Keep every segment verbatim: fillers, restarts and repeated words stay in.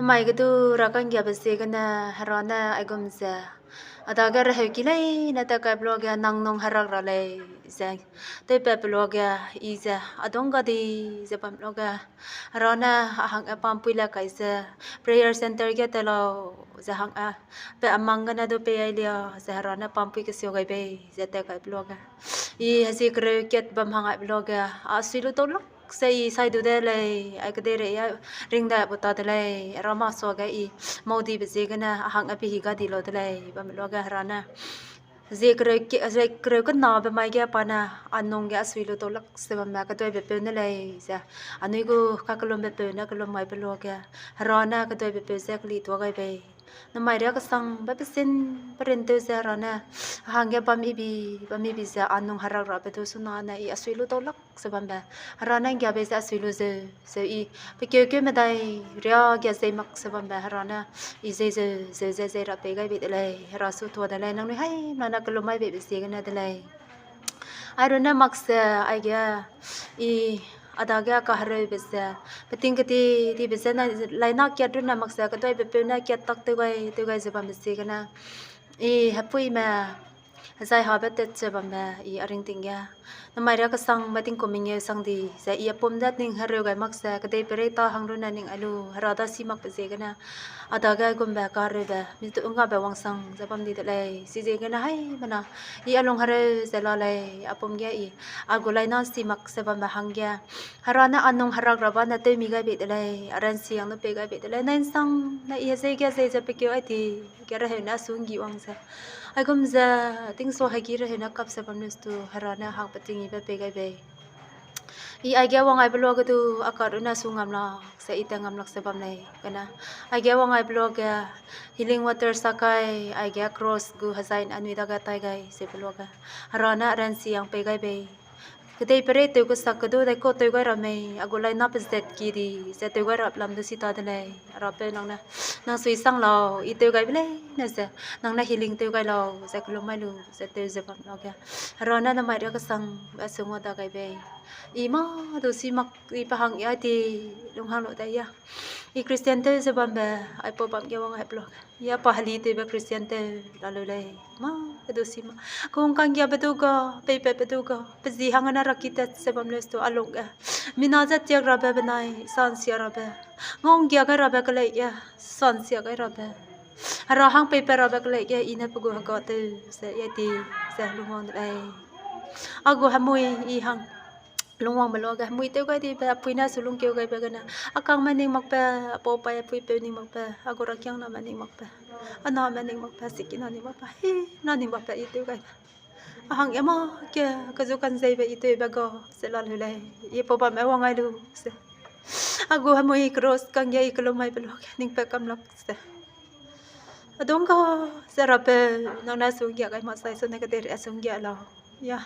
Mai ge du ra ka'nggiabe ziegene Hera ne aigum ze, a dage reheu ki leine tat kaibe luage nang nung herak ra lei ze, tewpatbe luage i ze, adung gadi ze bam luage, Hera ne a hangge pampui le kai ze, prayer centre ge tat lau ze hangge, pe amang gene du pei ai lia ze Hera ne pampui kesio gai bei ze tat kaibe luage, i hezie kereu kat bam hang aibe luage, a sui lu tau lak se i sai du de lei, ai kedeirei a ring da bu ta de lei, Hera masuage i maudibe ziegene a hangge pehi gadi lau de lei, bam luage Hera ne zie kereu ke-, zie kereu kenabe mai ge pa ne a nung ge a sui lu tau lak se bamme keduaibepeu ne lei ze, anui gu kakellumbe peu ne kellum maibe luage, Hera ne keduaibepeu ze keli tuâ gai bei. Namai riâ kesangbe pesin, perin tew ze Hera ne a hangge bam ibi, bam ibi ze a nung herak rabe du suna ne i a sui lu tau lak se bambe, Hera ne ’nggia bei ze a sui lu zeu, zeu i, pe keu keu medai riâ ge zei mak se bambe, Hera ne i zei zeu, zeu ze zei ra pei gai bei de lei, Hera su tuâ de lei, nangnui haimena ne kellum mai beibe ziegene de lei. Ai runne mak ze, aige, i, a dage kahereube ze, peting kedi, dibe ze ne, laina kat runne mak ze, keduaibepeu ne kat tak tew gai, tew gai ze bambe ziegene, i, hepuime, hezai habe tat ze bambe, i, a ringting ge. Namai riâ kesangbe tingkum mengeu sang di, ze i a pum de ning hereu gai mak ze, kedeiperei tâ hang runne ning ai lu, Hera da si makbe ziegene, a dage gumbe kahereube, mi tu ’nggabe wangsang ze bam di de lei, chiziegene haimena, i a lung hereu ze la lei, a pum ge i, a gu laina si mak ze bambe hangge, Hera ne a nung herak ra ba ne tewmi gai bei de lei, a ransi hang du pei gai bei de lei, nai ’nsang ne i hezei ge zei ze pe keu ai ti, ge reheu ne a su ’nggi wang ze. Aigum ze, tingsua hegi reheu ne kap ze bam lei stu, Hera ne hang peting ibe pei gai bei. I aige wang aibe luage du, a ka runne su ngam lak ze, i tat ngam lak ze bam lei, kane. Aige wang aibe luage, healing water sa kai, aige cross gu hezai anui dage tai gai, zebe luage. Hera ne a ransi hang pei gai bei. Kedeiperei tew kesak kedu dai kau tew gai ra mei, a gu laina pezat ki di, ze tew gai rap lam du si ta de lei, Rapeu nang ne. Nang sui sang lau, i tew gaibe leine ze, nang ne healing tew gai lau, ze kellum mai lu, ze tew ze bam luage. Hera ne namai riâ kesangbe su ngua da gai bei. I mâ du si mak, i pe hang i ai ti, lung hang lu dai ya. I Christian tew ze bambe, aipau bam ge wang aibe luage. Ya pa heli tewbe Christian tew la lu lei. Mâ, pe du si mak. Kung ka'nggiabe du ga, peipatbe du ga, pe zi hangge ne rakitat ze bam lei stu a lung ge. Mina ze tiak rabe benai, sansia rabe. Ngau ’nggia gai rabe kelei ge, sansia gai rabe. Hera hang peipat rabe kelei ge, i ne pe gu hega tew ze, ya ti ze lungwang de lei. A gu hemui i hang lungwangbe luage, hemui tew gai dibe, apui ne su lungkeu gaibe gene, a kangme ning makbe, apau pai apui peu ning makbe, a gu rakiangname ning makbe, a name ning makbe, sikina ning makbe, hina ning makbe, i tew gaibe. A hangge mâ ke, kezu kanzeibe i tewbe ga, ze la lu lei, i pau bamme wang ai lu, ze. A gu hemui cross kangge i kellum maibe luage, ning pat kam lak, ze. Adung ga, ze Rapeu, nang ne su ’nggia gai mak sai, su ne kedeirei a su ’nggia lau. Ya,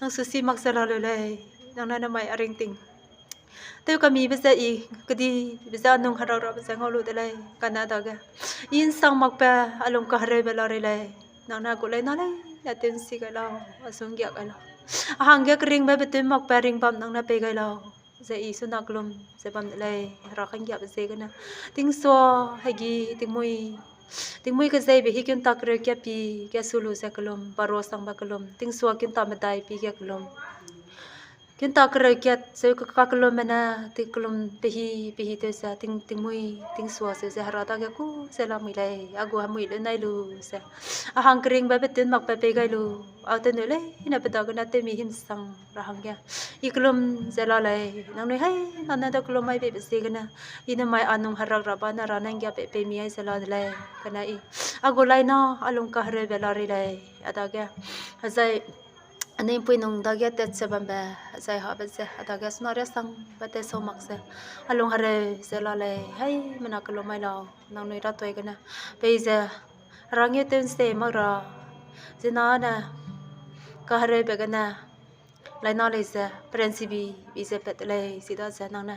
nang su si mak ze la lu lei, nang ne namai a ringting tew kamibe ze i, kedibe ze a nung herak rabe ze ngau lu de lei, kane dage. I ’nsang makbe, a lung kahereube la rei lei, nang ne a gu laina leine tew ’nsi gai lau, a su ’nggia gai lau. A hangge keringbe betun makbe ringbam nang ne pei gai lau. Ze i suna kellum ze bam de lei, Hera ka'nggiabe ziegene. Tingsua, hegi, tingmui. Tingmui kezeibe hi kunta kereu kat pi, ge su lu ze kellum, baro sangbe kellum. Tingsua kunta medai pi ge kellum. Kunta kereu kat, zeu ka, kakellumme ne, ti kellum pehi, pehi tew ze, ting, tingmui, tingsua zeu ze, Hera dage ku ze lamui lei, a gu hemui lu nai lu ze. A hang keringbe betun makbe pei gai lu, a teneu leine pe dagene tewmi himsang ra hangge. I kellum ze la lei, nangnui haimena ne da kellum mai beibe ziegene. I nemai a nung herak ra ba ne Hera ne ’nggia pei, peimi ai ze la de lei, kane i. A gu laina, a lung kahereube la rei lei, a dage. Hezai, anui ’mpuinung dage tat ze bambe, zai habe ze, a dage suna riasangbe tat sau mak ze, a lung hereu ze la lei, haimena kellum mai lau, nangnui ratoi gene, peize, rangeu tew ’nse mak ra, zina ne, kahereube gene, laina lei ze, peransibi, bi ze pat lei, chidaze nang ne,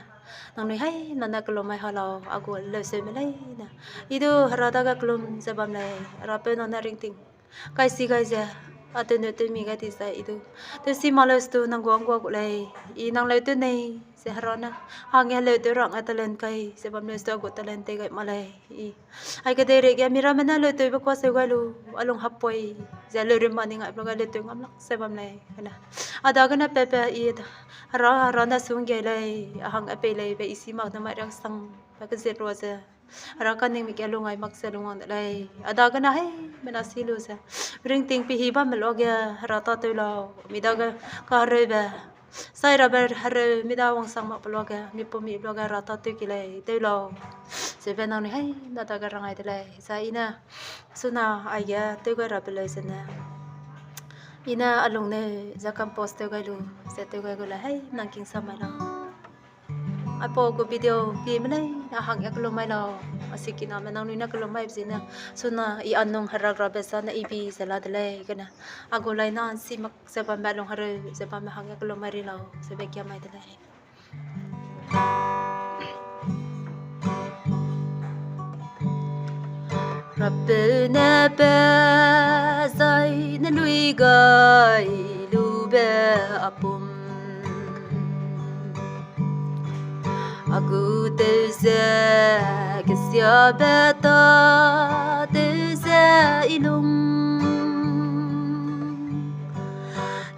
nangnui haimena ne kellum mai ha lau, a gu leuseume leine. I du Hera dage kellum ze bam lei, Rapeu nang ne ringting kaisi gai ze, a tew neu tew mi gai di zai i du. Tewsi mak leu stu nang guang gua gu lei, i nang leu tew nei, ze Hera ne, hangge heleu tew rang a talent kai, ze bam leu stu a gu talent tei gai mak lei, i. Ai kedeirei ge miramme ne leu tewbe kuaseu gai lu, a lung hapoi, ze leu rim ma ning ai blo gai leu tew ngam lak ze bam lei, kane. A dagene pepe i da, Hera, Hera ne sungge lei, a hang a pei lei, be i si mak ne mai riaksang, be kezit rua ze. Hera kaningmi ge lungai mak ze lungwang de lei. A dagene heimena si lu ze. Ringting pihi bamme luage, Hera tâtew lau. Mi dage kahereube. Sai rabe hereu, mi da wangsang mak pe luage, mi pum mi luage Hera tâtew ki lei, tew lau. Zebe nangnui heimena dage rangai de lei. Zai i ne, suna aige tew gai rabe leu zene. I ne a lung ne ze compose tew gai lu, ze tew gai gu lei, hei, nang king sa mai lau. Aipau gu video pime leine a hang ya kelum mai lau. A sikiname nangnui ne kelum mai be zene, suna i a nung herak rabe zane i bi ze la de lei, kane. A gu lai na nsi mak ze bamme lung hereu, ze bamme hang ya kelum mai ri lau, zebe kia mai de lei. Rapeu ne pe zai ne lui gai lube a pum. A gu tew ze kesiabe tâtew ze i lung.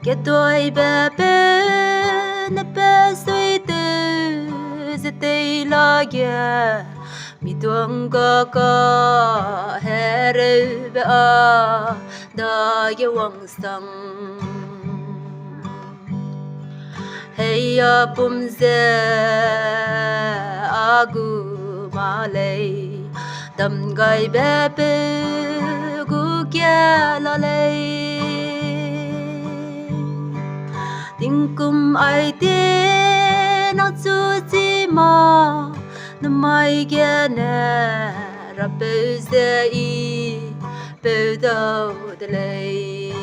Ketuaibe peu ne pe suitew ze tei lage, mi duang kaka hereube a dage wangsang. Hei a pum ze a gu ma lei, damgaibe peu gu kia la lei. Tingkum ai tie nang chu chi ma, namai gene rapeu ze i peu dau de lei.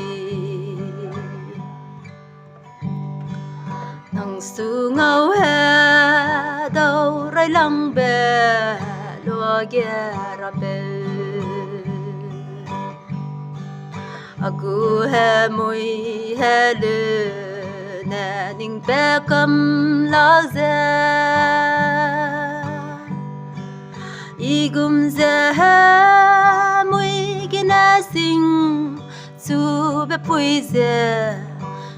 Nang su ngau he dau railangbe luage rapeu. A gu hemui heleu ne ning pe kam lak ze. I gum ze hemui gene sing chube pui ze,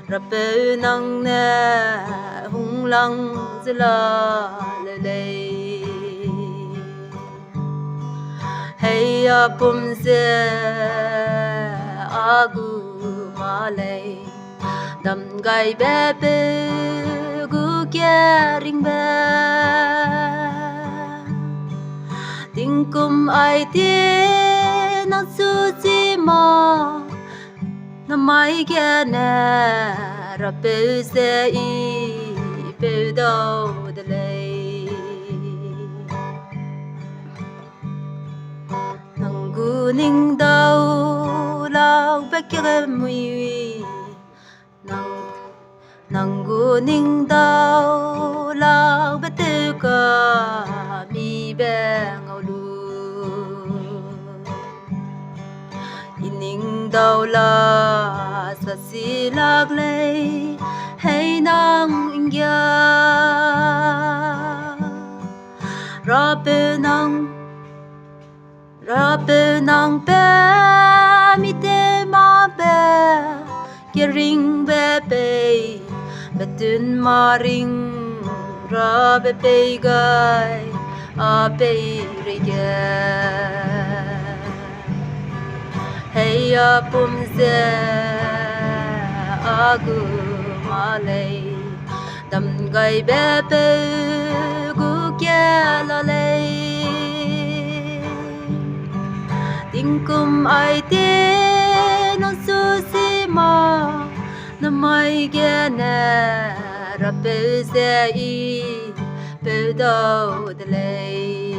rapeu nang ne hunglang ze la leu lei. Hei a pum ze a gu ma lei, damgaibe peu gu kia ringbe. Tingkum ai tie nang chu chi ma, namai gene rapeu ze i peu dau de lei. Nang gu ning dau lakbe kemui, nang, nang gu ning dau lakbe tewka mibe ngau lu. I ning dau la sa si lak lei, hei nang nggia. Rapeu nang, rapeu nang pe mi tew ma be, keringbe pei, betun ma ring rabe pei gai, a pei reige. Hei a pum ze a gu ma lei, damgaibe peu gu kia la lei. Tingkum ai tie nang chu chi ma, namai gene rapeu ze i peu dau de lei.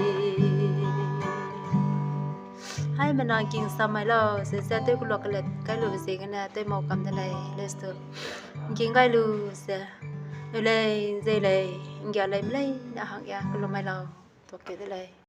Haimena king sa mai lau, ze ze tew kelu kelet kai lube ziegene tew mau kam de lei, lestu. King gai lu ze, eu lei, zei lei, nggia lei, meleine hangge kelu mai lau, tuakeu de lei.